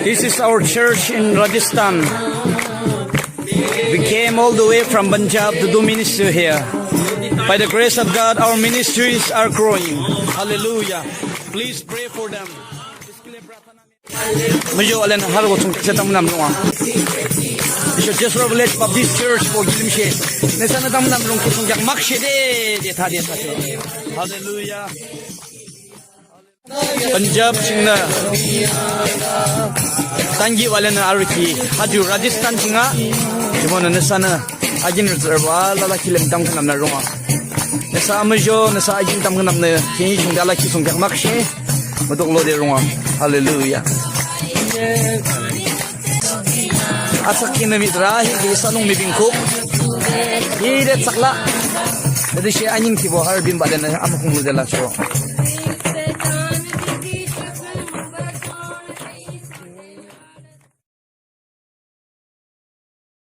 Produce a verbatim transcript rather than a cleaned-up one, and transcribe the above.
This is our church in Rajasthan. We came all the way from Punjab to do ministry here. By the grace of God, our ministries are growing. Hallelujah. Please pray for them. Muzho alen harbo thsungkheak she tamkhüntamnü rungwa. Tüsho Jesra Village Baptist Church bo kilim she. Nüsanü tamkhüntamnü rungkhi thsungkheak makshe de, de thade thade. Hallelujah. Punjab chingnü tankibalenü arü ki ha ju Rajasthan ching a. Jumonü nüsanü akin rütsührübo alala kilim tamkhüntamnü rungwa. Nüsa amuzho, nüsa akin tamkhüntamnü khihni ching de alakhi thsungkheak makshe. Mutuklode rungwa. Hallelujah. Atsakkinü mihtsürü ahihkhüh isa lung mibingkuk. Hide tsakla. Tütüshe akin kibo harü binbadenü amukhunglude lachoh.